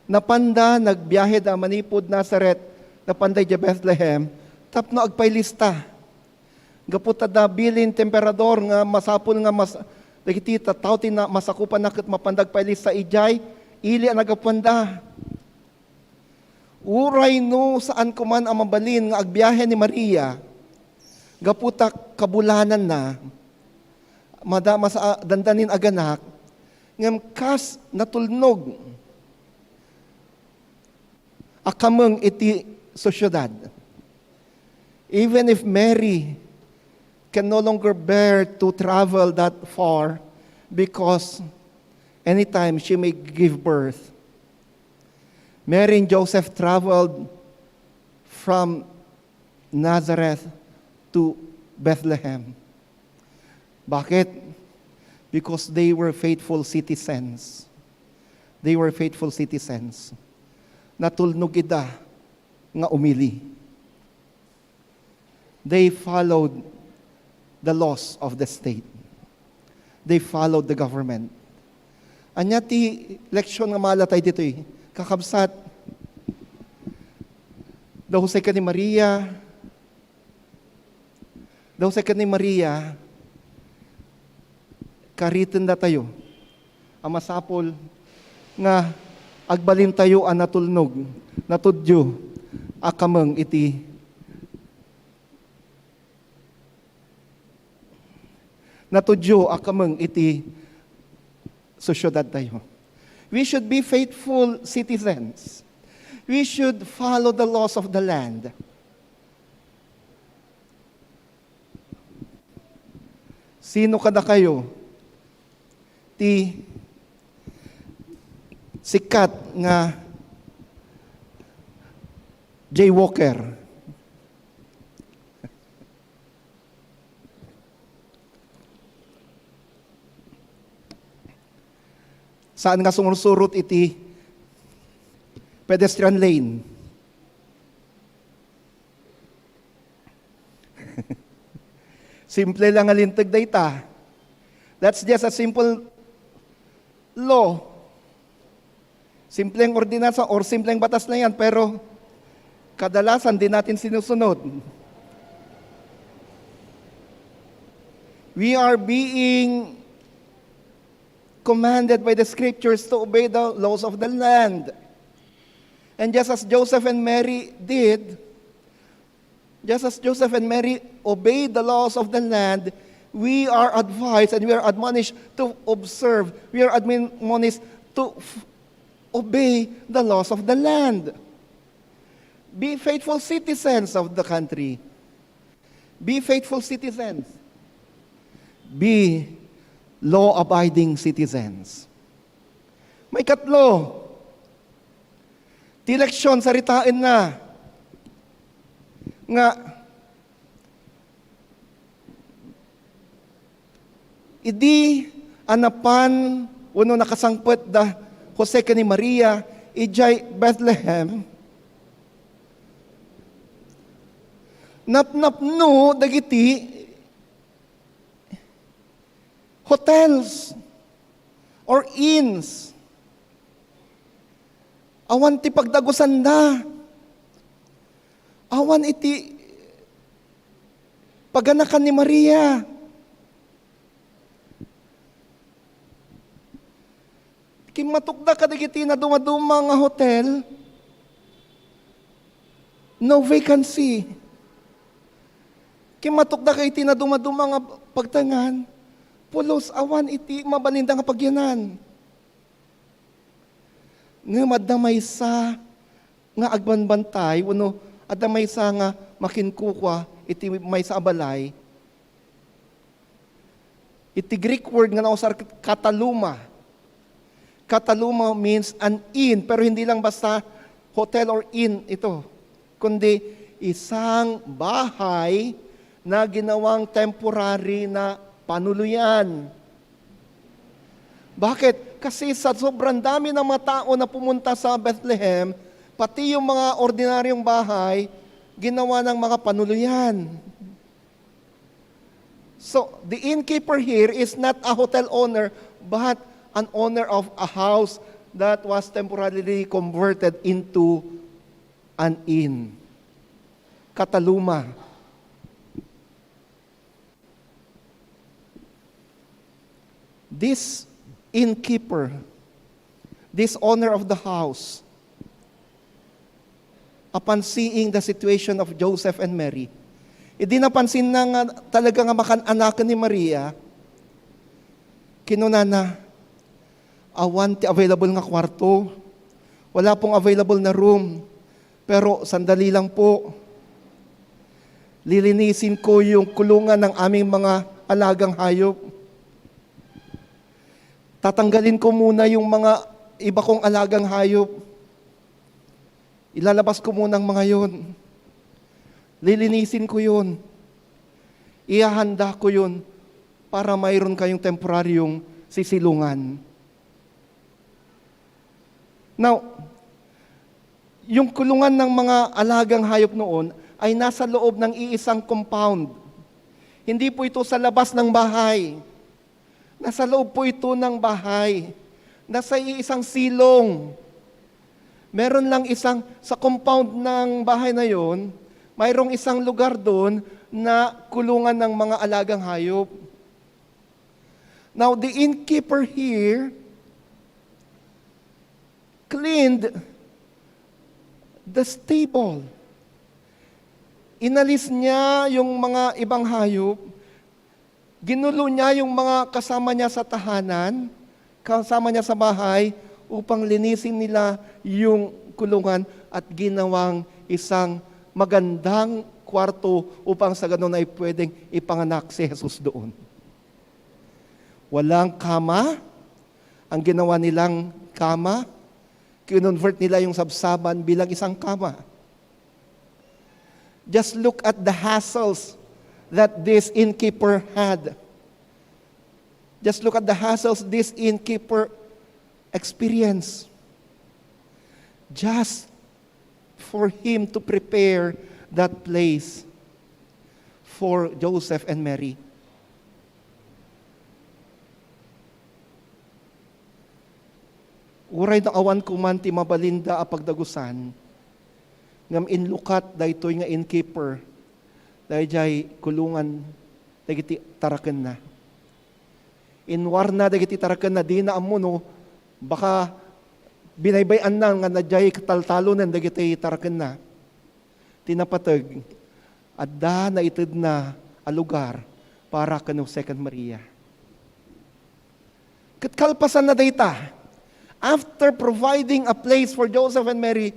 napanda, nagbiaheda manipud Nazaret, napanda idiay Bethlehem tapno agpailista. Gapu ta nabilin ti emperador nga masapul nga mas-, dagiti tattao ti na-, masakupanna ket mapanda agpailista idiay ili a naggapuanda. Uray no saan koman a mabalin nga agbiahe ni Maria, gapu ta kabulananna, mada-, masa-, dandanin aganak, ngem kas natulnog a kameng iti sosiedad. Even if Mary can no longer bear to travel that far because anytime she may give birth, Mary and Joseph traveled from Nazareth to Bethlehem. Bakit? Because they were faithful citizens. They were faithful citizens. Natulnog ida nga umili. They followed the laws of the state. They followed the government. Ania ti leksion nga maala tayo ditoy? Kakabsat, da Jose ken ni Maria, da Jose ken ni Maria, karitendatayo a masapul nga agbalintayo a natulnog, natudyo a kameng iti, natudyo a kameng iti sosiedadtayo. We should be faithful citizens. We should follow the laws of the land. Sino kadakayo ti sikat nga jaywalker? Saan nga sumursurot iti pedestrian lane? Simple lang nga linteg dayta. That's just a simple law. Simpleng ordinansa or simpleng batas na yan, pero kadalasan di natin sinusunod. We are being commanded by the scriptures to obey the laws of the land. And just as Joseph and Mary did, just as Joseph and Mary obeyed the laws of the land, we are advised and we are admonished to observe, we are admonished to f-, obey the laws of the land. Be faithful citizens of the country. Be faithful citizens. Be law-abiding citizens. Maikatlo, ti leksion, saritaenna nga idi a napan wenno nakasangpet da Jose ken ni Maria idiay Bethlehem, napnapno dagiti hotels or inns. Awan ti pagdagusanda. Awan iti paganakan ni Maria. Kimmatukda kadagiti nadumaduma nga hotel, no vacancy. Kimmatukda kadagiti nadumaduma nga pagtaengan, pulos, awan iti mabalinda nga pagyanan. Ngem adda maysa nga agbanbantay wenno adda maysa nga makinkukua iti maysa a balay. Iti Greek word nga nausar ket kataluma. Kataluma means an inn, pero hindi lang basta hotel or inn ito, kundi isang bahay na ginawang temporary na panuluyan. Bakit? Kasi sa sobrang dami ng mga tao na pumunta sa Bethlehem, pati yung mga ordinaryong bahay, ginawa ng mga panuluyan. So, the innkeeper here is not a hotel owner, but an owner of a house that was temporarily converted into an inn. Kataluma. This innkeeper, this owner of the house, upon seeing the situation of Joseph and Mary, idi napansin na nga talaga nga makan-anakan ni Maria, kinunana, "Awan ti available nga kwarto. Wala pong available na room. Pero sandali lang po. Lilinisin ko yung kulungan ng aming mga alagang hayop. Tatanggalin ko muna yung mga iba kong alagang hayop. Ilalabas ko muna ang mga yon. Lilinisin ko yun. Ihahanda ko yun para mayroon kayong temporaryong sisilungan." Now, yung kulungan ng mga alagang hayop noon ay nasa loob ng iisang compound. Hindi po ito sa labas ng bahay. Nasa loob po ito ng bahay. Nasa iisang silong. Meron lang isang, sa compound ng bahay na yon, mayroong isang lugar doon na kulungan ng mga alagang hayop. Now, the innkeeper here cleaned the stable. Inalis niya yung mga ibang hayop, ginulo niya yung mga kasama niya sa tahanan, kasama niya sa bahay, upang linisin nila yung kulungan at ginawang isang magandang kwarto upang sa ganun ay pwedeng ipanganak si Jesus doon. Walang kama. Ang ginawa nilang kama, kinonvert nila yung sabsaban bilang isang kama. Just look at the hassles that this innkeeper had. Just look at the hassles this innkeeper experienced. Just for him to prepare that place for Joseph and Mary. Uray no awan ko man ti mabalinda a pagdagusan, ngem inlukat daytoy nga innkeeper daydiay kulungan dagiti tarakenna. Inwarna dagiti tarakenna, dina ammo no baka binaybay-anna nga daydiay taltalonen dagiti tarakenna. Ti napateg, adda naitedna a lugar para ken Jose ken Maria. Ket kalpasan na dayta, after providing a place for Joseph and Mary,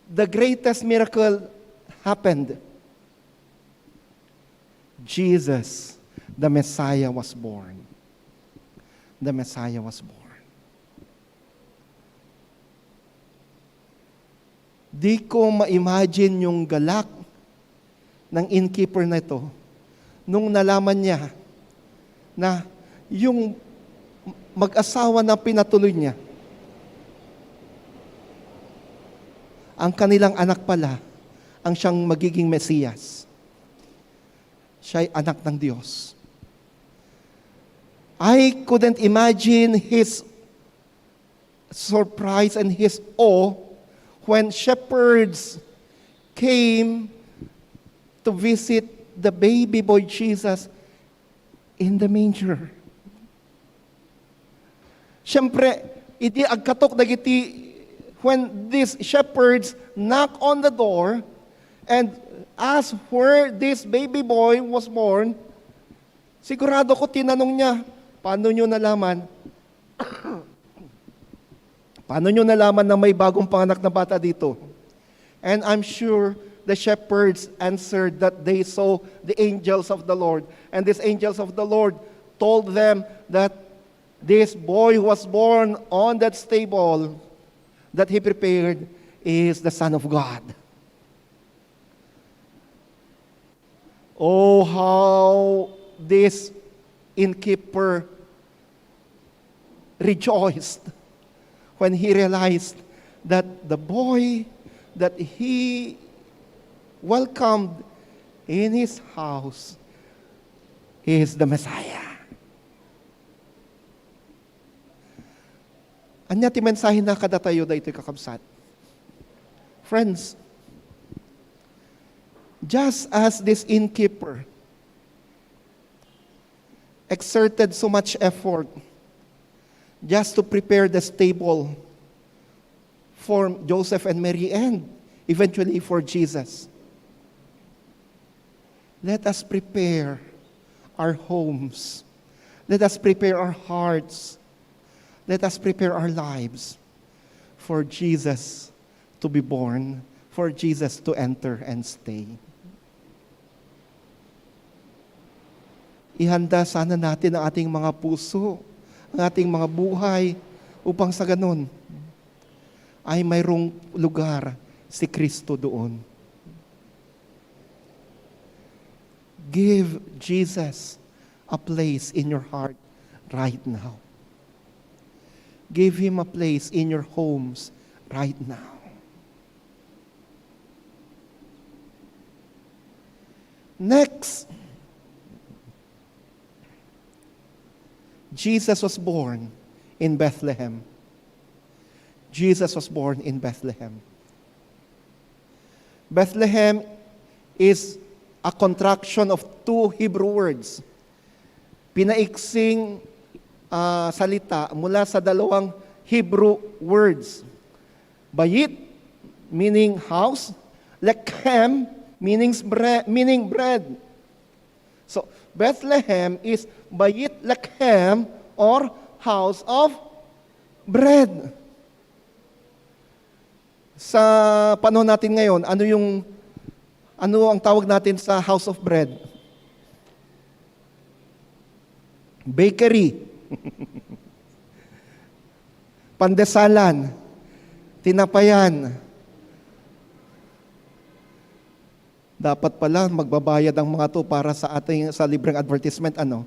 the greatest miracle happened. Jesus, the Messiah, was born. The Messiah was born. Di ko ma-imagine yung galak ng innkeeper na ito nung nalaman niya na yung mag-asawa na pinatuloy niya, ang kanilang anak pala ang siyang magiging Mesiyas. Siya'y anak ng Diyos. I couldn't imagine his surprise and his awe when shepherds came to visit the baby boy Jesus in the manger. Siyempre, idi agkatok dagiti, when these shepherds knock on the door and ask where this baby boy was born, sigurado ko tinanong niya, "Paano niyo nalaman?" Paano niyo nalaman na may bagong panganak na bata dito? And I'm sure the shepherds answered that they saw the angels of the Lord. And these angels of the Lord told them that this boy who was born on that stable that he prepared is the Son of God. Oh, how this innkeeper rejoiced when he realized that the boy that he welcomed in his house is the Messiah. Ania ti mensahena kadatayo daytoy, kakabsat? Friends, just as this innkeeper exerted so much effort just to prepare the stable for Joseph and Mary and eventually for Jesus, let us prepare our homes. Let us prepare our hearts. Let us prepare our lives for Jesus to be born, for Jesus to enter and stay. Ihanda sana natin ang ating mga puso, ang ating mga buhay, upang sa ganun ay mayroong lugar si Kristo doon. Give Jesus a place in your heart right now. Give Him a place in your homes right now. Next, Jesus was born in Bethlehem. Jesus was born in Bethlehem. Bethlehem is a contraction of two Hebrew words. Pinaiksing, ah, salita mula sa dalawang Hebrew words. Bayit, meaning house. Lechem, meanings bre-, meaning bread. So, Bethlehem is Bayit Lechem or house of bread. Sa panahon natin ngayon, ano yung, ano ang tawag natin sa house of bread? Bakery. Pandesalan. Tinapayan. Dapat pala magbabayad ang mga to para sa ating, sa libreng advertisement, ano?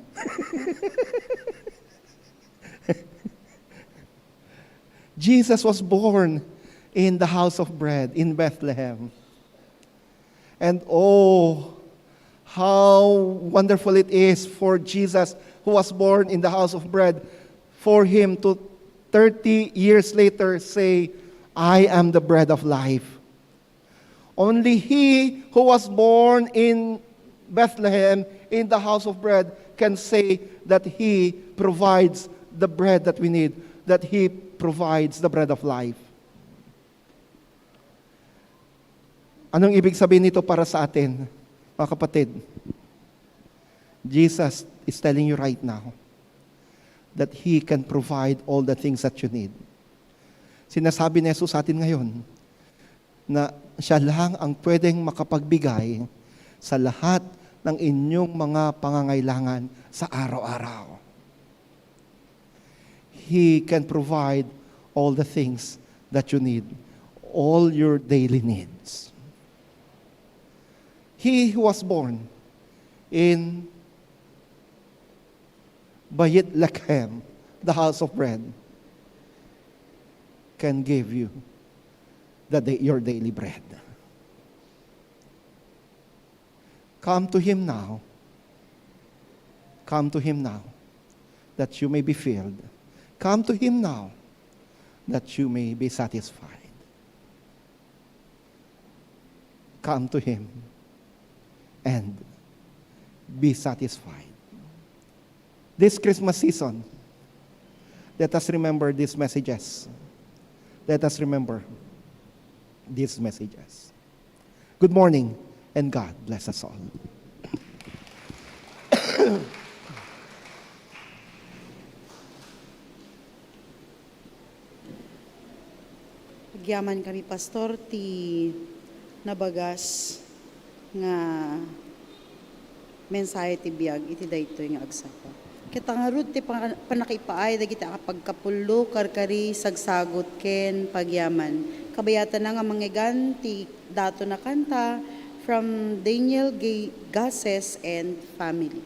Jesus was born in the house of bread in Bethlehem. And oh, how wonderful it is for Jesus, who was born in the house of bread, for him to thirty years later say, "I am the bread of life." Only he who was born in Bethlehem, in the house of bread, can say that he provides the bread that we need, that he provides the bread of life. Anong ibig sabihin nito para sa atin, mga kapatid? Jesus is telling you right now that He can provide all the things that you need. Sinasabi ni Jesus sa atin ngayon na siya lang ang pwedeng makapagbigay sa lahat ng inyong mga pangangailangan sa araw-araw. He can provide all the things that you need, all your daily needs. He who was born in Bayit Lechem, the house of bread, can give you the da-, your daily bread. Come to Him now. Come to Him now, that you may be filled. Come to Him now, that you may be satisfied. Come to Him and be satisfied. This Christmas season, let us remember these messages. Let us remember these messages. Good morning, and God bless us all. Agyaman kami, Pastor, ti nabagas nga mensahe ti biag iti daytoy nga agsapa. Ket ngarud ti pan-, pannakaipaay dagiti apagkapullo, karkari, sagsagut, ken pagyaman. Kabayatanna nga manggegan ti daton a kanta, from Daniel Ga-, Gases and family.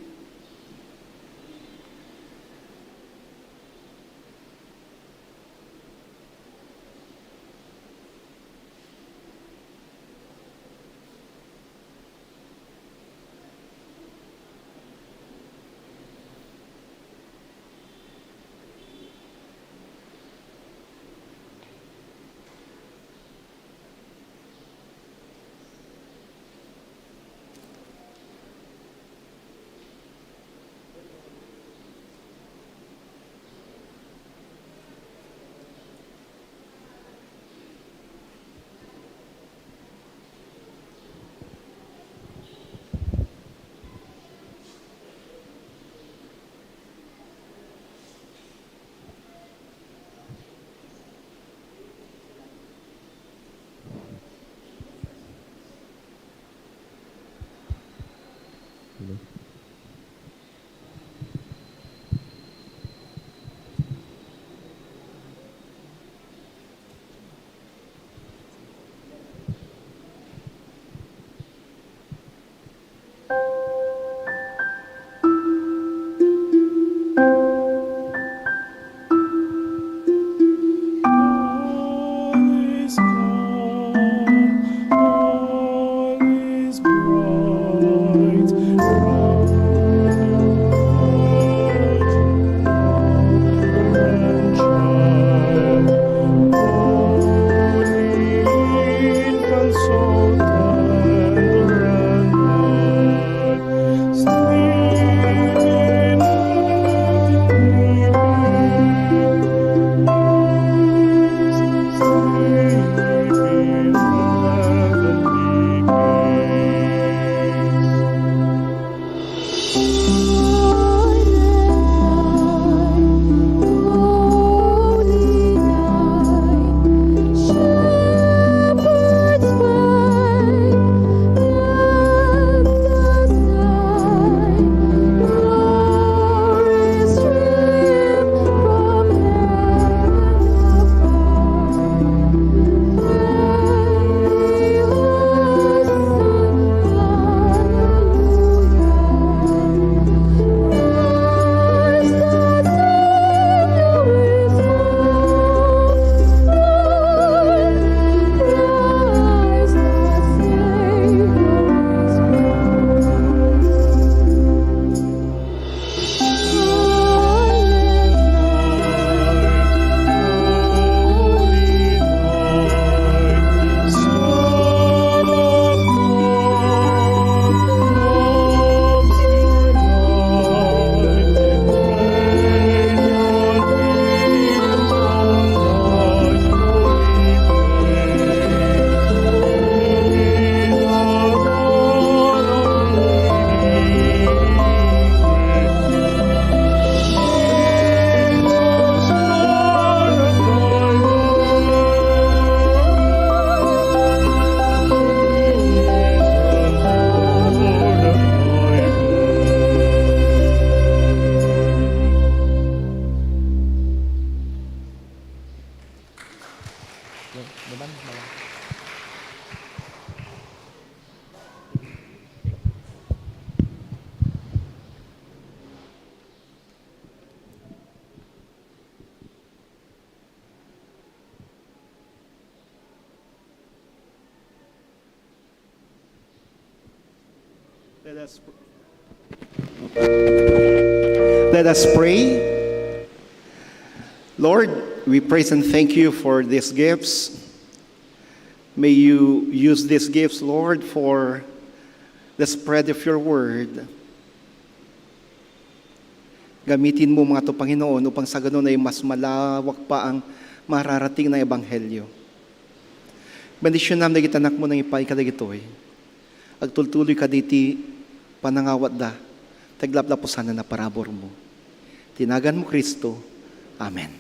All is calm, all is bright, round the Virgin Mother and Child, holy infant, so tender and mild. Let us pr-, let us pray. Lord, we praise and thank you for these gifts. May you use these gifts, Lord, for the spread of your word. Gamitin mo mga to, Panginoon, upang sa ganun ay mas malawak pa ang mararating na ebanghelyo. Bendisyonam dagiti anakmo nangipaay kadagitoy. Agtultuloy kaditi panangawatda, ta aglaplapo sana na parabur mo. Ti nagan mo, Cristo. Amen.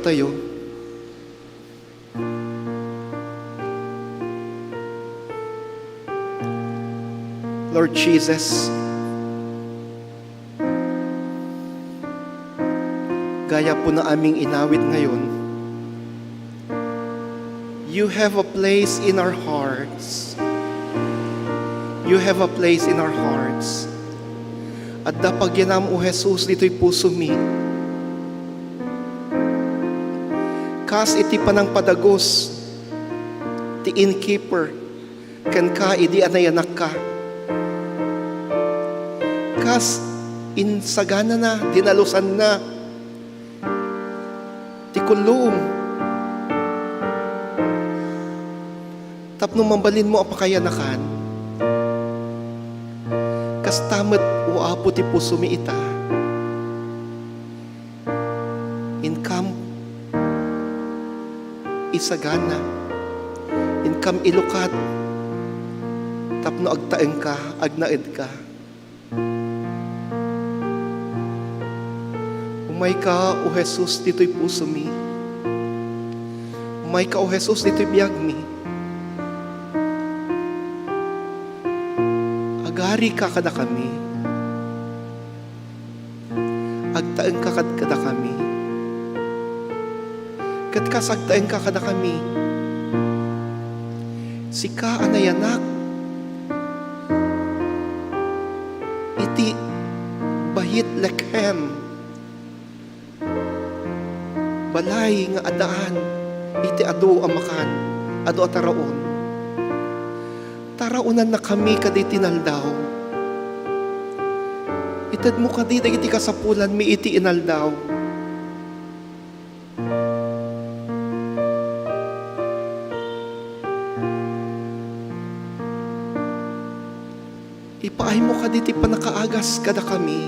Tayo. Lord Jesus, gaya po na aming inawit ngayon, you have a place in our hearts. You have a place in our hearts. Adda pagyanam, O Jesus, ditoy pusomi. Kas iti panangpadagus ti innkeeper kenka idi a nayanakka. Kas insaganana, dinalusanna ti kulluom. Tapno mabalinmo a pakayanakan, kasta met, O Apo, ti pusomi ita. Inkam isagana, inkam ilukat, tapno agtaengka, agnaedka. Umayka, O Jesus, ditoy pusomi. Umayka, O Jesus, ditoy biagmi. Agarika kadakami. Agtaengka kad-, kadakami. Ket kas agtaengka kadakami, sika a nayanak iti Beit-Lehem, balay nga addaan iti adu a makan, adu a taraon. Taraonannakami kadi ti inaldaw. Itedmo kadi dagiti kasapulanmi iti inaldaw. Ipaaymo kadi ti pannakaagas kadakami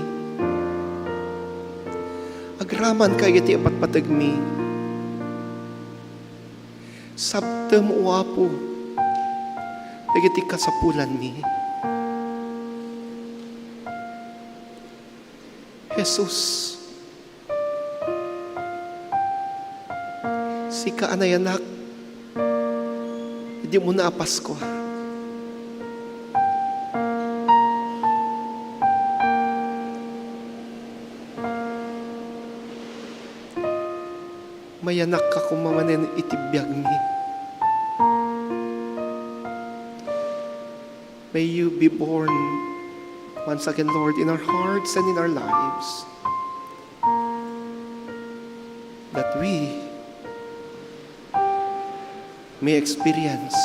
agraman kadagiti ipatpategmi. Sabtem, O Apo, dagiti kasapulanmi. Jesus, sika a nayanak idi umuna a Paskua. Mayanakka koma manen iti biagmi. May you be born once again, Lord, in our hearts and in our lives, that we may experience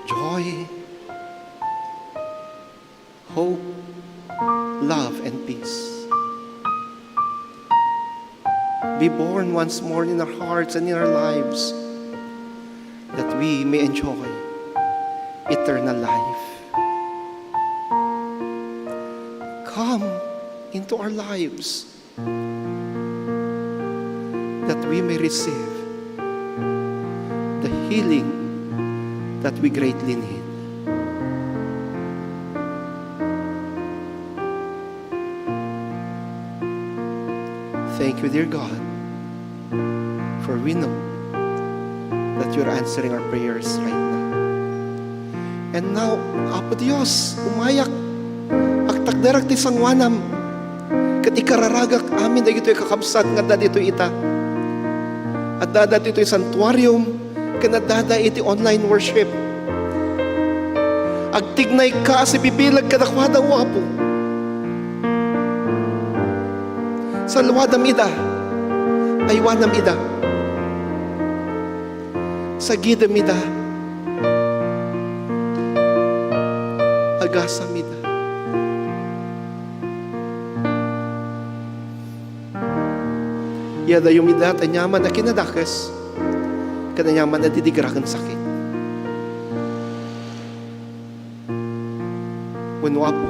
joy, hope, love, and peace. Be born once more in our hearts and in our lives, that we may enjoy eternal life. Come into our lives, that we may receive the healing that we greatly need. Thank you, dear God, for we know that you're answering our prayers right now. And now, Apo Dios, umayak, agtakderak ti sangoanam, ket ikararagak amin dagitoy kakabsat nga adda ditoy ita. Adda ditoy santuarium, ken adda iti online worship. Agtignayka a sibibileg kadakuada, O Apo. Saluadam ida. Aywanam ida. Sagidem ida. Agasam ida. Iyadayom ida ta aniaman a kinadakes, ken aniaman a didigra ken sakit. Wenno, Apo,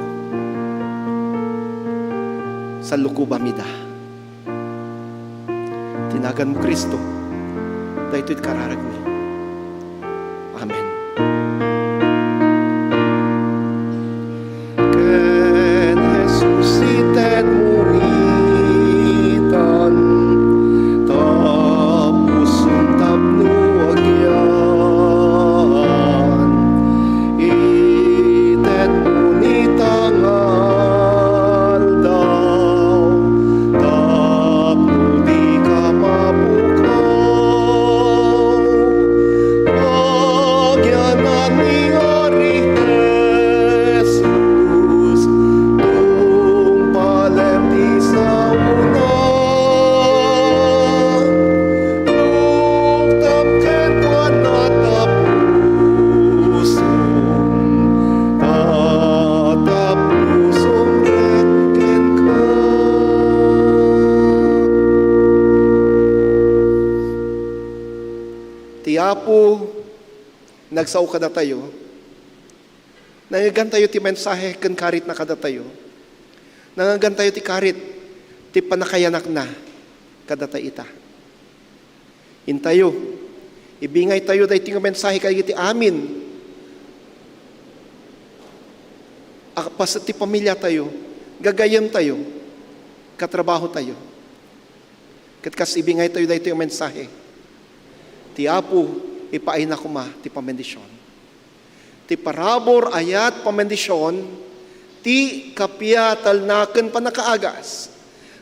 salukobam ida. Ti naganmo, Cristo, daytoy ti kararagmi. Amen. Ken Jesus itedmo itan, Apo, nagsao kadatayo. Nangngegantayo ti mensahe ken karitna kadatayo. Nangngegantayo ti karit ti pannakayanakna kadata ita. Intayo, ibingaytayo daytoy nga mensahe kadagiti amin a paset ti pamiliatayo, gagayyemtayo, katrabahotayo. Ket kas ibingaytayo daytoy a mensahe, ti Apo ipaayna koma ti pamendisyon. Ti parabur, ayat, pamendisyon, ti kappia, talna, ken pannakaagas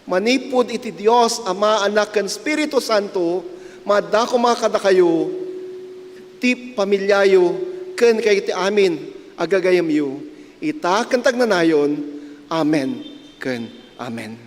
manipud iti Dios, Ama, Anak, ken Espiritu Santo, maadda koma kadakayo, ti pamiliayo, ken kadagiti amin a gagayyemyo, ita ken tagnanayon. Amen ken amen.